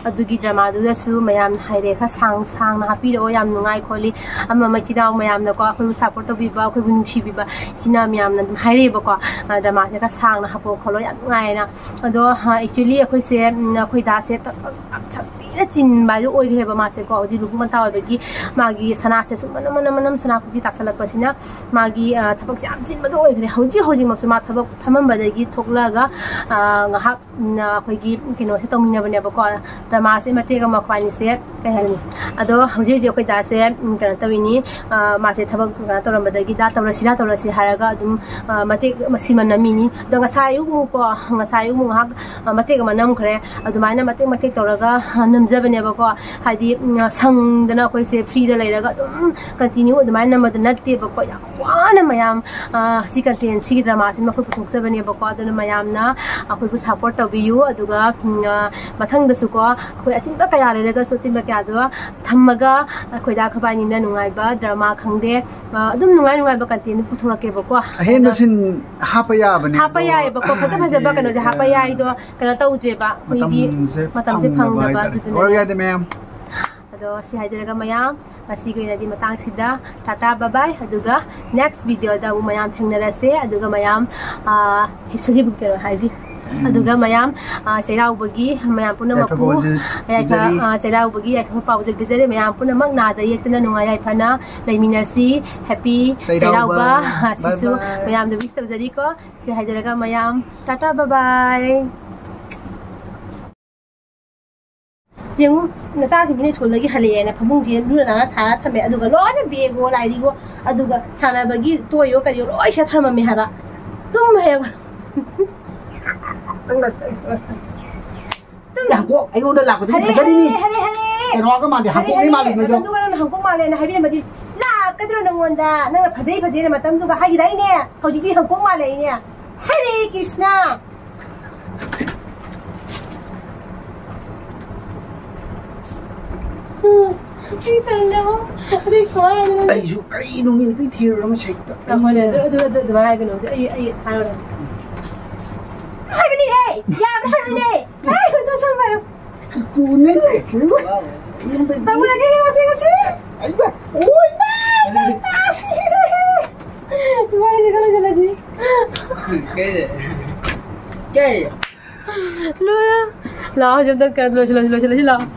ꯑꯗꯨꯒꯤ ꯗ꯭ꯔꯃꯥꯗꯨꯗꯁꯨ ꯃꯌꯥꯝꯅ ꯍꯥꯏꯔꯦ, "ꯈꯔ ꯁꯥꯡ-, ꯁꯥꯡꯅ ꯍꯥꯞꯄꯤꯔꯛꯑꯣ, ꯌꯥꯝ ꯅꯨꯡꯉꯥꯏ ꯈꯣꯠꯂꯤ, ꯑꯃ ꯑꯃ ꯏꯆꯤꯜ ꯏꯅꯥꯎ ꯃꯌꯥꯝꯅꯀꯣ ꯑꯩꯈꯣꯏꯕꯨ support ꯇꯧꯕꯤꯕ, ꯑꯩꯈꯣꯏꯕꯨ ꯅꯨꯡꯁꯤꯕꯤꯕ ꯏꯆꯤꯜ ꯏꯅꯥꯎ ꯃꯌꯥꯝꯅ ꯑꯗꯨꯝ ꯍꯥꯏꯔꯛꯑꯦꯕꯀꯣ, ꯑ, ꯗ꯭ꯔꯃꯥꯁꯦ ꯈꯔ ꯁꯥꯡꯅ ꯍꯥꯞꯄꯛꯑꯣ ꯈꯣꯠꯂꯣ, ꯌꯥꯝ ꯅꯨꯡꯉꯥꯏꯌꯦꯅ"꯫ ꯑꯗꯣ, ꯑ, actually ꯑꯩꯈꯣꯏꯁꯦ, ꯎꯝ, ꯑꯩꯈꯣꯏ ꯗꯥꯁꯦ ꯇ-, ꯌꯥꯝ ꯁꯛꯇꯤ ꯆꯤꯟꯕ ꯍꯥꯏꯗꯣ ꯑꯣꯏꯈ꯭ꯔꯦꯕ ꯃꯥꯁꯦꯀꯣ꯫ ꯍꯧꯖꯤꯛ ꯂꯨꯍꯣꯡ ꯃꯇꯥ ꯑꯣꯏꯕꯒꯤ ꯃꯥꯒꯤ ꯁꯅꯥꯁꯦ ꯁꯨꯝ ꯃꯅꯝ ꯃꯅꯝ ꯃꯅꯝ ꯁꯅꯥ ꯈꯨꯖꯤ ꯇꯥꯁꯜꯂꯛꯄꯁꯤꯅ ꯃꯥꯒꯤ, ꯑ, ꯊꯕꯛꯁꯦ ꯌꯥꯝ ꯆꯤꯟꯕꯗꯣ ꯑꯣꯏꯈ꯭ꯔꯦ꯫ ꯍꯧꯖꯤꯛ ꯍꯧꯖꯤꯛꯃꯛꯁꯨ ꯃꯥ ꯊꯕꯛ ꯐꯝꯃꯝꯕꯗꯒꯤ ꯊꯣꯛꯂꯛꯑꯒ, ꯑ, ꯉꯥꯏꯍꯥꯛ, ꯎꯝ, ꯑꯩꯈꯣꯏꯒꯤ ꯀꯩꯅꯣꯁꯦ ꯇꯧꯃꯤꯟꯅꯕꯅꯦꯕꯀꯣ, ꯗ꯭ꯔꯃꯥꯁꯦ ꯃꯇꯦꯛ ꯑꯃ ꯑꯩꯈꯣꯏ ꯑꯅꯤꯁꯦ ꯀꯩ ꯍꯥꯏꯅꯤ꯫ ꯑꯗꯣ ꯍꯧꯖꯤꯛ ꯍꯧꯖꯤꯛ ꯑꯩꯈꯣꯏ ꯗꯥꯁꯦ, ꯎꯝ, ꯀꯩꯅꯣ ꯇꯧꯔꯤꯅꯤ, ꯑ, ꯃꯥꯁꯦ ꯊꯕꯛ ꯀꯩꯅꯣ ꯇꯧꯔꯝꯕꯗꯒꯤ ꯗꯥ ꯇꯧꯔꯁꯤꯔꯥ ꯇꯧꯔꯁꯤ ꯍꯥꯏꯔꯒ ꯑꯗꯨꯝ, ꯑ, ꯃꯇꯦꯛ ꯁꯤꯃ ꯅꯝꯃꯤꯅꯤ꯫ ꯑꯗꯣ ꯉꯁꯥꯏ ꯑꯌꯨꯛꯃꯨꯛꯀꯣ, ꯉꯁꯥꯏ ꯑꯌꯨꯛꯃꯨꯛ ꯉꯥꯏꯍꯥꯛ, ꯑ, ꯃꯇꯦꯛ ꯑꯃ ꯅꯝꯈ꯭ꯔꯦ꯫ ꯑꯗꯨꯃꯥꯏꯅ ꯃꯇꯦꯛ ꯃꯇꯦꯛ ꯇꯧꯔꯒ, ꯑ, ꯅꯝꯖꯕꯅꯦꯕꯀꯣ꯫ ꯍꯥꯏꯗꯤ, ꯎꯝ, ꯁꯪꯗꯅ ꯑꯩꯈꯣꯏꯁꯦ ꯐ꯭ꯔꯤꯗ ꯂꯩꯔꯒ ꯑꯗꯨꯝ ꯀꯟꯇꯤꯅ꯭ꯌꯨ ꯑꯗꯨꯃꯥꯏꯅ ꯅꯝꯕꯗꯣ ꯅꯠꯇꯦꯕꯀꯣ꯫ ꯌꯥꯝ ꯋꯥꯅ ꯃꯌꯥꯝ, ꯑ, ꯁꯤ ꯀꯟꯇꯦꯟ, ꯁꯤꯒꯤ ꯗ꯭ꯔꯃꯥꯁꯤꯃ ꯑꯩꯈꯣꯏ ꯄꯨꯊꯣꯛꯆꯕꯅꯦꯕꯀꯣ꯫ ꯑꯗꯨꯅ ꯃꯌꯥꯝꯅ ꯑꯩꯈꯣꯏꯕꯨ ꯁꯞꯄꯣꯔꯠ ꯇꯧꯕꯤꯌꯨ꯫ ꯑꯗꯨꯒ, ꯎꯝ, ꯑ, ꯃꯊꯪꯗꯁꯨꯀꯣ ꯑꯩꯈꯣꯏ ꯑꯆꯤꯟꯕ ꯀꯌꯥ ꯂꯩꯔꯒꯁꯨ ꯑꯆꯤꯟꯕ ꯀꯌꯥꯗꯣ ꯊꯝꯃꯒ ꯑꯩꯈꯣꯏꯗ ꯑꯩꯈꯣꯏꯕꯥꯅꯤꯅ ꯅꯨꯡꯉꯥꯏꯕ ꯗ꯭ꯔꯃꯥ ꯈꯪꯗꯦ, ꯑ, ꯑꯗꯨꯝ ꯅꯨꯡꯉꯥꯏ ꯅꯨꯡꯉꯥꯏꯕ ꯀꯟꯇꯦꯟ ꯄꯨꯊꯣꯔꯛꯀꯦꯕꯀꯣ꯫ ꯑꯍꯦꯟꯕ ꯑꯗꯣ ꯁꯤꯟ ꯍꯥꯞꯄ ꯌꯥꯕꯅꯦ, ꯍꯥꯞꯄ ꯑꯗꯣ ꯌꯥꯏꯌꯦꯕꯀꯣ, ꯐꯖ ꯐꯖꯕ ꯍꯥꯏꯗꯤ, ꯀꯩꯅꯣꯁꯦ ꯍꯥꯞꯄ ꯑ, ꯌꯥꯏꯗꯣ ꯀꯩꯅꯣ ꯇꯧꯗ꯭ꯔꯦꯕ, ꯑꯩꯈꯣꯏꯒꯤ ꯃꯇꯝꯁꯦ ꯃꯇꯝꯁꯦ ꯐꯪꯗꯕ ꯐꯪꯗꯕ, ꯍꯥꯏꯇꯥꯔꯦ꯫ ꯑꯗꯨꯗꯨꯅ ꯑꯣꯏꯔꯣꯏ ꯌꯥꯗꯦ ꯃꯌꯥꯝ꯫ ꯑꯗꯣ ꯁꯤ ꯍꯥꯏꯖꯔꯒ ꯃꯌꯥꯝ, ꯉꯁꯤꯒꯤ ꯑꯣꯏꯅꯗꯤ ꯃꯇꯥꯡꯁꯤꯗ ꯇꯥꯇꯥ ꯕꯥꯏ ꯕꯥꯏ, ꯑꯗꯨꯒ ꯅꯦꯛꯁ ꯚꯤꯗꯤꯑꯣꯗ ꯑꯃꯨꯛ ꯃꯌꯥꯝ ꯊꯦꯡꯅꯔꯁꯦ꯫ ꯑꯗꯨꯒ ꯃꯌꯥꯝ, ꯑꯥ, ꯁꯖꯤꯕꯨ ꯀꯩꯅꯣ ꯍꯥꯏꯗꯤ, ꯎꯝ꯫ ꯑꯗꯨꯒ ꯃꯌꯥꯝ, ꯑꯥ, ꯆꯩꯔꯥꯎꯕꯒꯤ ꯃꯌꯥꯝ ꯄꯨꯝꯅꯃꯛꯄꯨ ꯌꯥꯏꯐꯕ ꯄꯥꯎꯖꯦꯜ ꯌꯥꯏꯐ-, ꯄꯤꯖꯔꯤ꯫ ꯑꯥ, ꯆꯩꯔꯥꯎꯕꯒꯤ ꯌꯥꯏꯐꯕ ꯄꯥꯎꯖꯦꯜ ꯄꯤꯖꯔꯤ꯫ ꯃꯌꯥꯝ ꯄꯨꯝꯅꯃꯛ ꯅꯥꯗ ꯌꯦꯛꯇꯅ ꯅꯨꯡꯉꯥꯏ ꯌꯥꯏꯐꯅ ꯂꯩꯃꯤꯟꯅꯁꯤ꯫ ꯍꯦꯄꯤ ꯆꯩꯔꯥꯎꯕ꯫ ꯆꯩꯔꯥꯎꯕ꯫ ꯕꯥꯏ ꯁꯤꯁꯨ ꯕꯥꯏ꯫ ꯃꯌꯥꯝꯗ ꯋꯤꯁ ꯇꯧꯖꯔꯤꯀꯣ꯫ ꯁꯤ ꯍꯥꯏꯖꯔꯒ ꯃꯌꯥꯝ ꯇꯥꯇꯥ ꯕꯥꯏ ꯕꯥꯏ꯫ ꯌꯦꯡꯉꯨ, ꯅꯆꯥꯁꯤꯡꯁꯤꯅ ꯁ꯭ꯀꯨꯜꯗꯒꯤ ꯍꯜꯂꯛꯑꯦꯅ ꯐꯃꯨꯡꯁꯦ ꯂꯨꯅ ꯅꯥꯟꯅ ꯊꯥꯔ ꯊꯝꯃꯦ, ꯑꯗꯨꯒ ꯂꯣꯏꯅ ꯕꯦꯒꯑꯣ, ꯂꯥꯏꯔꯤꯛꯑꯣ, ꯑꯗꯨꯒ ꯁꯥꯟꯅꯕꯒꯤ ꯇꯣꯏꯑꯣ ꯀꯔꯤꯑꯣ ꯂꯣꯏ ꯁꯤꯗ ꯊꯝꯃꯝꯃꯦ ꯍꯥꯏꯕ꯫ ꯇꯨꯝꯕ ꯍꯦꯛ ꯅꯪ ꯅꯁꯛꯇꯣ꯫ ꯇꯨꯝ-, ꯍꯪꯀꯣꯛ ꯑꯩꯉꯣꯟꯗ ꯂꯥꯛꯄꯗꯨꯗꯤ ꯍꯔꯦ, ꯐꯖꯔꯤꯅꯤ꯫ ꯍꯔꯦ, ꯍꯔꯦ, ꯍꯔꯦ꯫ ꯀꯩꯅꯣꯒ ꯃꯥꯟꯗꯦ, ꯍꯔꯦ, ꯍꯪꯀꯣꯛꯅꯤ ꯍꯔꯦ, ꯃꯥꯜꯂꯤ ꯅꯣꯏꯗꯣ꯫ ꯑꯗꯨꯒ ꯅꯪꯅ ꯍꯪꯀꯣꯛ ꯃꯥꯜꯂꯦꯅ ꯍꯥꯏꯕꯤꯔꯝꯃꯗꯤ ꯂꯥꯛꯀꯗ꯭ꯔꯣ ꯅꯪꯉꯣꯟꯗ? ꯅꯪꯅ ꯐꯖꯩ ꯐꯖꯩꯅ ꯃꯇꯝꯗꯨꯒ ꯍꯥꯏꯈꯤꯗꯥꯏꯅꯦ? ꯍꯧꯖꯤꯛꯇꯤ ꯍꯪꯀꯣꯛ ꯃꯥꯜꯂꯦ ꯑꯩꯅꯦ꯫ ꯍꯔꯦ ꯀ꯭ꯔꯤꯁꯅ꯫ ꯎꯝ, ꯑꯩ ꯇꯜꯂꯦꯕꯣ꯫ ꯑꯗꯨꯏ ꯈꯨꯍꯥꯏꯗꯨꯅ꯫ ꯑꯩꯁꯨ ꯀꯔꯤꯅꯣ ꯃꯤ ꯅꯨꯄꯤ ꯊꯤꯔꯨꯔ ꯃꯁꯦꯛꯇ꯫ ꯉꯥꯏꯈꯣꯅꯦ, ꯑꯗꯨ, ꯑꯗꯨ, ꯑꯗꯨ, ꯑꯗꯨꯃꯥꯏꯅ ꯍꯥꯏꯒꯅꯣ꯫ ꯑꯗꯨ ꯑꯩ, ꯑꯩ ꯍꯥꯏꯔꯨꯔꯦ꯫ ꯍꯥꯏꯕꯅꯤꯍꯦ! ꯌꯥꯕ꯭ꯔꯥ ꯍꯥꯏꯕꯅꯦ! ꯑꯩ ꯍꯧꯖꯤꯛ ꯁꯨꯝ ꯍꯥꯏꯔꯣ꯫ ꯇꯨꯅꯦ꯫ ꯇꯧꯔꯒꯦ ꯉꯁꯤ, ꯉꯁꯤ꯫ ꯑꯩꯗ꯫ ꯑꯣꯏꯃꯥ! ꯇꯥꯁꯤꯔꯦ! ꯋꯥꯔꯤꯁꯦ ꯈꯔ ꯂꯣꯏꯁꯤꯜꯂꯁꯤ꯫ ꯀꯩ? ꯀꯩ? ꯂꯣꯏꯔꯦ꯫ ꯂꯥꯛꯑꯣ, ꯍꯧꯖꯤꯛ ꯑꯝꯇ ꯂꯣꯏꯁꯤꯜꯂꯁꯤ, ꯂꯣꯏꯁꯤꯜꯂꯁꯤ, ꯂꯥꯛꯑꯣ꯫